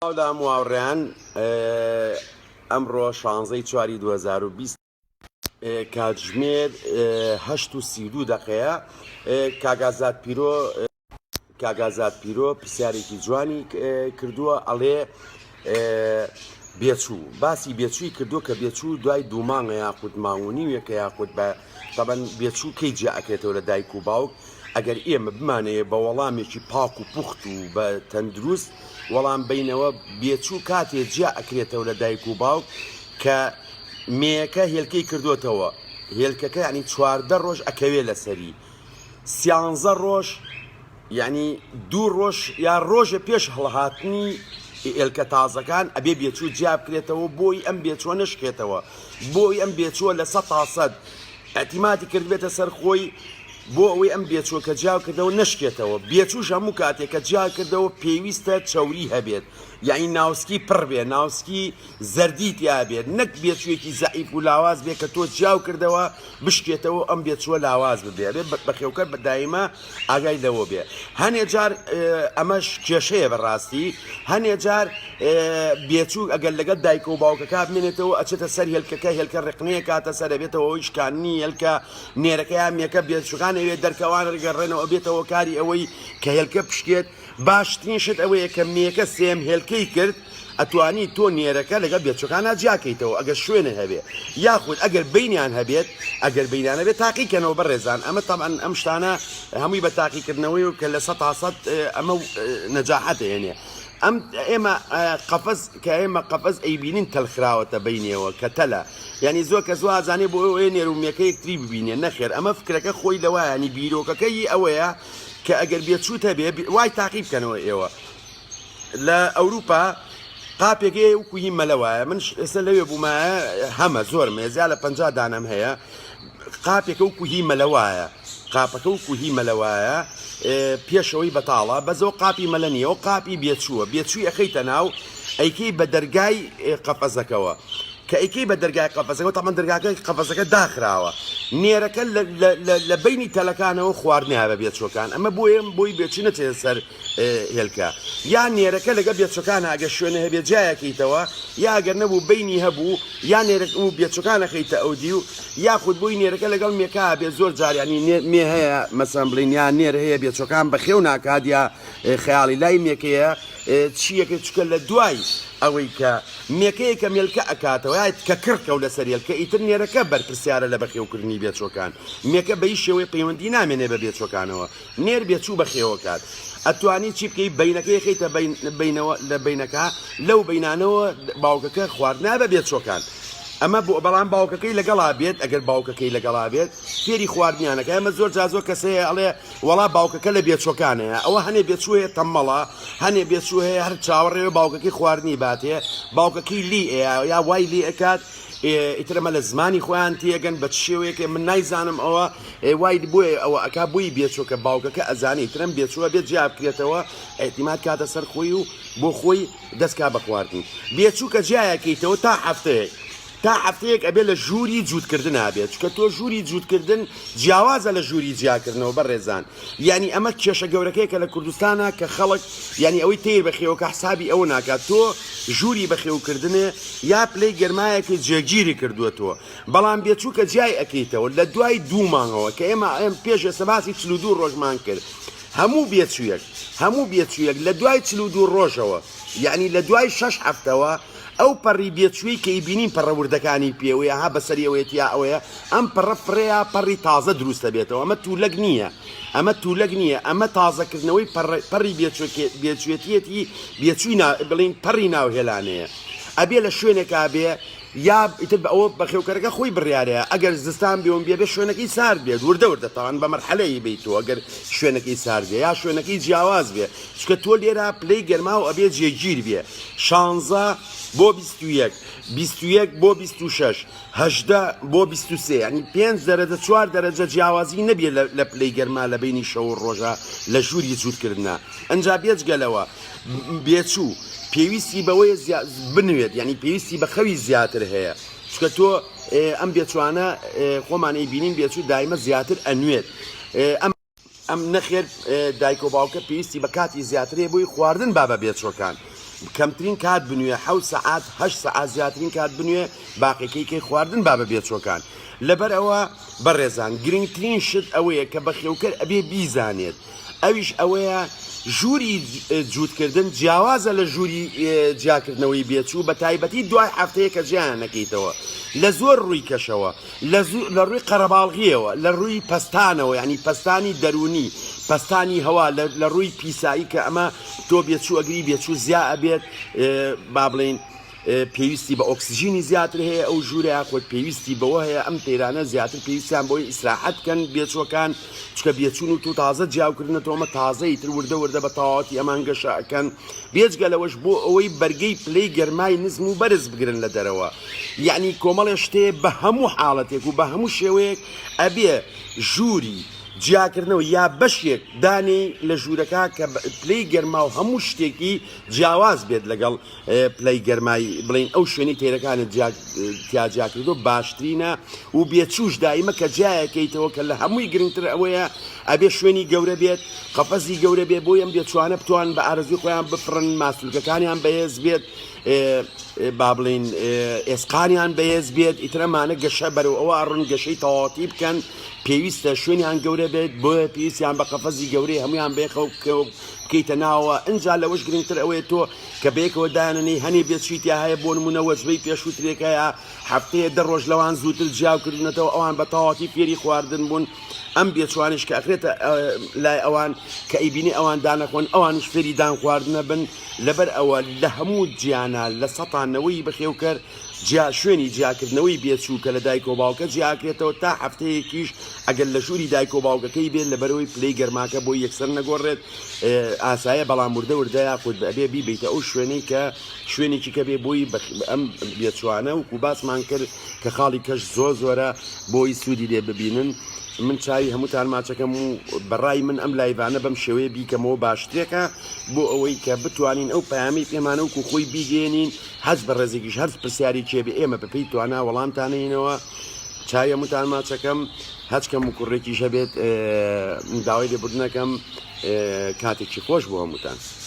سڵاو لە هەموو هاوڕێیان ئەمڕۆ شانزەی چواری 2020 کاتژمێر هەشت و 32 دقەیە کاک ئازاد پیرۆ کاک ئازاد پیرۆ پرسیارێکی جوانی کردووە ئەڵێ بێچوو باسی بێچووی کردووە کە بێچوو دوای دوو مانگە یاخود مانگ و نیوێکە یاخود بە تەبەن بێچوو کەی جیا ئەکرێتەوە لە دایک و باوک ئەگەر ئێمە بمانەوێ بە وەڵامێکی پاک و پوخت و بە تەندروست وەڵام بەینەوە، بێچوو کاتێ جیا ئەکرێتەوە لە دایک و باوک کە مێیەکە هێلکەی کردۆتەوە، هێلکەکە یانی 14 ڕۆژ ئەکەوێ لەسەری، سیانزە ڕۆژ یانی دوو ڕۆژ یا ڕۆژێ پێش هەڵهاتنی هێلکە تازەکان ئەبێ بێچوو جیا بکرێتەوە بۆی ئەم بێچووە نەشکێتەوە، بۆی ئەم بێچووە لە سەتا سەد ئیعتیمادی کردبێتە سەر خۆی بۆ ئەوەی ئەم بێچووە کە جیا کردەوە نەشکێتەوە، بێچووش هەموو کاتێک کە جیا کردەوە پێویستە چەوری هەبێت یانی ناوسکی پڕ بێ ناوسکی زەردی تیا بێت نەک بێچوویەکی زەعیف و لاواز بێ کە تۆ جیاو کردەوە بشکێتەوە ئەم بێچووە لاواز ببێ ئەبێ بەخێوکەر بە دایمە ئاگای لەوە بێ هەنێ جار ئەمەش کێشەیە بەڕاستی هەنێ جار بێچوو ئەگەر لەگەڵ دایکە و باوکەکە بمێنێتەوە ئەچێتە سەر هێلکەکە هێلکە ڕقنەیە کاتە سەر ئەبێتەوە هۆی شکاندنی هێلکە نێرەکە یا مێکە بێچووکان ئەوێ دەرکەوان ڕگەڕێنەوە ئەبێتەوە کاری ئەوەی کە هێلکە پشکێت باشترین شت ئەوەیە کە مێکە سێم هێلکەی کرد ئەتوانی تۆ نێرەکە لەگەڵ بێچوەکانا جیاکەیتەوە ئەگەر شوێنت هەبێ یاخود ئەگەر بینیان هەبێت ئەگەر بینیان هەبێت تاقیکەنەوە بەڕێزان ئەمە تەبعەن ئەم شتانە هەمووی بە تاقیکردنەوەی و کە لە 100% ئەمە نەجاحەت هێنێ ئەم ئێمە قەفەز کە ئێمە قەفەز ئەیبینین تەل خراوەتە بینیەوە کە تەلە یعنی زۆر کەس وازانێ بۆ ئەوەیە نێر و مێکە یەکتری ببینێ نەخێر ئەمە فکرەکە خۆی لەوایانی بیرۆکەکە ی ئەوەیە کە ئەگەر بێچووت هەبێ وای تاقی بکەنەوە ئێوە لە ئەوروپا قاپێک هەیە وەکو هی مەلە وایە من ئێستا لەوێ بوومایە هەمە زۆرم هەیە زیاد لە 50 دانەم هەیە قاپێکە وەکو هی مەلە وایە قاپەکە وەکو هی مەلە وایە پێشەوەی بەتاڵە بەزەوە قاپی مەلە نییە و قاپی بێچووە بێچووی ئەخەیتە ناو ئەیکەی بە دەرگای قەفەزەکەوە کە ئەیکەی بە دەرگای قەفەزەکەوە تەمان دەرگاکە قەفەزەکە داخراوە نێرەکە لە بینی تەلەکانەوە خواردنیان بە بێچوەکان ئەمە بۆیە بۆی بێچوو نەچێتە سەر هێلکە یا نێرەکە لەگەڵ بێچوەکانە ئەگەر شوێنە هەبێ جیایەکەیتەوە یا ئەگەر نەبوو بینی هەبوو یا نێرەک و بێچوەکان ئەخەیتە ئەو دیو یاخود بۆی نێرەکە لەگەڵ مێکا بێ زۆر جار یانی مێ هەیە مەسەن بڵین یا نێر هەیە بێچوەکان بەخێو ناکات یا خەیاڵی لای مێکەیە چیەکە چکە لە دوای ئەوەی کە مێکەیە کە مێلکە ئەکاتەوە یا کە کڕکەو لەسەر هێلکە ئیتر نێرەکە بەرپرسیارە لە بەخێوکردنی بێچوەکان مێکە بە هیچ شێوەیە پەیوەندی نامێنێ بە بێچوەکانەوە نێر بێچوو بەخێوەکات ئەتوانی چی بکەی بەینەکەی خەیتە بینەوە لە بینەکە لەو بینانەوە باوکەکە خواردنا بە بێچوەکان ئەمە بۆ بەڵام باوکەکەی لەگەڵا بێت ئەگەر باوکەکەی لەگەڵا بێت فێری خواردنیانەکە ئەمە زۆر جا زۆر کەسەیە ئەڵێ وەڵا باوکەکە لە بێچوەکانەیە ئەوە هەنێ بێچوو هەیە تەمەڵە هەنێ بێچوو هەیە هەر چاوەڕێوە باوکەکەی خواردنی باتێ باوکەکەی لی یا وای لێ ئەکات ئیتر ئەمە لە زمانی خۆیان تێگەن بە چ شێوەیەکێ من نایزانم ئەوە وای بۆیە ئەوە ئەکا بۆی بێچوە کە باوکەکە ئەزانێ ئیتر ئەم بێچوە بێت جیا بکرێتەوە ئیعتیماد کاتە سەر خۆی و بۆ خۆی دەست کا بە خواردن بێچوو کە جیایەکەیتەوە تا هەفتەیەک تا هەفتەیەک ئەبێ لە ژووری جووتکردنا بێت چونکە تۆ ژووری جووتکردن جیاوازە لە ژووری جیاکردنەوە بەڕێزان یانی ئەمە کێشە گەورەکەیە کە لە کوردستانا کە خەڵک یانی ئەوەی تەیر بەخێوەکە حسابی ئەوە ناکات تۆ ژووری بەخێوکردنێ یا پلەی گەرمایەکی جێگیری کردووە تۆ بەڵام بێچوو کە جیای ئەکەیتەوە لە دوای دوو مانگەوە کە ئێمە ئەم پێش ئێستا باسی 42 ڕۆژمان کرد هەموو بێچوویەک هەموو بێچوویەک لە دوای 42 ڕۆژەوە یعنی لە دوای شەش هەفتەوە ئەو پەڕی بێچووی کە ئیبینین پەڕە وردەکانی پێوەیە ها بەسەری ئەوەیەتی یا ئەوەیە ئەم پەڕە فڕێیا پەڕی تازە دروست دەبێتەوە ئەمە تولەک نییە ئەمە تولەک نییە ئەمە تازەکردنەوەی پەڕی بێچوێتیەتی بێچووی بڵین پەڕی ناو هێلانەیە ئەبێ لە شوێنێکا بێ یا ئیتر بە ئەوە بەخێوکەرەکە خۆی بڕیارەیە ئەگەر زستان بێ و بێ بێ شوێنەکەی سارد بێت وردە وردە تاوان بە مەرحەلەی بیت تۆ ئەگەر شوێنەکەی سارد بێ یا شوێنەکەی جیاواز بێ چونکە تۆ لێرە پلەی گەرماو ئەبێ جێگیر بێ شانزە بۆ 21 21 بۆ 26 18 بۆ 23 یعنی پێنج دەرەجە چوار دەرەجە جیاوازی نەبێ لە پلەی گەرما لە بینی شەو و ڕۆژە لە ژووری جووتکردنا ئەنجا بێجگە لەوە بێچوو پێویستی بەوەیە بنوێت یعنی پێویستی بە خەوی زیاتر هەیە چونکە تۆ ئەم بێچوانە خۆمان ئەیبینین بێچوو دایمە زیاتر ئەنوێت ئەم ئەم نەخێر دایک و باوکە پێویستی بە کاتی زیاتر هەیە بۆی خواردن با بە بێچوەکان. کەمترین کات بنوێ حەوت سەعات هەشت سەعات زیاترین کات بنوێ باقیەکەی کەی خواردن با بە بێچوەکان لەبەر ئەوە بەڕێزان گرنگترین شت ئەوەیە کە بەخێوکەر ئەبێ بیزانێت ئەویش ئەوەیە ژووری جووتکردن جیاوازە لە ژووری جیاکردنەوەی بێچوو بە تایبەتی دوای هەفتەیە کە جیایان نەکەیتەوە لە زۆر ڕووی کەشەوە لە ڕووی قەرەباڵغیەوە لە ڕووی پەستانەوە یعنی پەستانی دەروونی پەستانی هەوا لە ڕووی پیسایی کە ئەمە تۆ بێچوو ئەگری بێچوو زیا ئەبێت با بڵێین پێویستی بە ئۆکسجینی زیاتر هەیە ئەو ژوورە یاخود پێویستی بەوە هەیە ئەم تەیرانە زیاتر پێویستیان بۆی ئیسراحەت بکەن بێچوەکان چکە بێچون و تو تازە جیاوکردنەتەوە ئەمە تازەی تر وردە وردە بە تەواوەتی ئەمان گەشە ئەکەن بێجگە لەوەش بۆ ئەوەی بەرگەی پلەی گەرمای نزم و بەرز بگرن لە دەرەوە یعنی کۆمەڵێ شتێ بە هەموو حاڵەتێک و بە هەموو شێوەیەک ئەبێ ژووری جیاکردنەوە یا بەشێک دانێی لە ژوورەکە کە پلەی گەرما و هەموو شتێکی جیاواز بێت لەگەڵ پلەی گەرمای بڵین ئەو شوێنی تەیرەکانت تیا جیاکردو باشترینە و بێچوش دایمە کە جیایەکەیتەوە کە لە هەمووی گرنگتر ئەوەیە ئەبێ شوێنی گەورە بێت قەفەزی گەورە بێ بۆی ئەم بێچوانە بتوان بە ئارەزوی خۆیان بفڕن ماسولکەکانیان بەهێز بێت با بڵین ئێسقانیان بەهێز بێت ئیتر ئەمانە گەشە بەرەو ئەوە ئەڕۆن گەشەی تەواوەتی بکەن پێویستە شوێنیان گەورە بێت بۆیە پێویستیان بە قەفەزی گەورەی هەمویان بەیەکەوە بکەیتە ناوە ئینجا لەوەش گرنگتر ئەوەیە تۆ کە بەیەکەوە دایانەنێی هەنێ بێچوی تیا هەیە بۆ نمونە وەجبەی پێشووترێک هەیە هەفتەیە دە ڕۆژ لەوان زووتر جیاو کردونەتەوە ئەوان بە تەواوەتی فێری خواردن بوون ئەم بێچوانیش کە ئەخرێتە لای ئەوان کە ئەیبینێ ئەوان دانەخۆن ئەوانیش فێری دان خواردنە بن لەبەر ئەوە لە هەموو جیانا لە سەتا نەوەی بەخێوکەر جیا شوێنی جیاکردنەوەی بێچوو کە لە دایک و باوکە جیاکرێتەوە تا هەفتەیەکیش ئەگەر لە ژووری دایک و باوکەکەی بێت لەبەرەوەی پلەی گەرماکە بۆی یەکسەر نەگۆڕێت ئاسایە بەڵام وردە وردە یاخود ئەبێ بیبەیتە ئەو شوێنەی کە شوێنێکی کە بێ بۆی ئەم بێچوانە وکو باسمان کرد کە خاڵی کەش زۆر زۆرە بۆی سوودی لێ ببینن من چاوی هەمووتان ماچەکەم و بەڕای من ئەم live انە بەم شێوەیە بیکەمەوە باشترێکە بۆ ئەوەی کە بتوانین ئەو پەیامی پێمانە وکو خۆی بیگەێنین هەچ بەڕێزێکیش هەرچ پرسیارێکی هەبێ ئێمە بەپێی توانا وەڵامتانەینەوە چاوی هەمووتان ماچەکەم هەچ کەم و کوڕێکیش هەبێت داوای لێبوردنەکەم کاتێکی خۆش بۆ هەمووتان.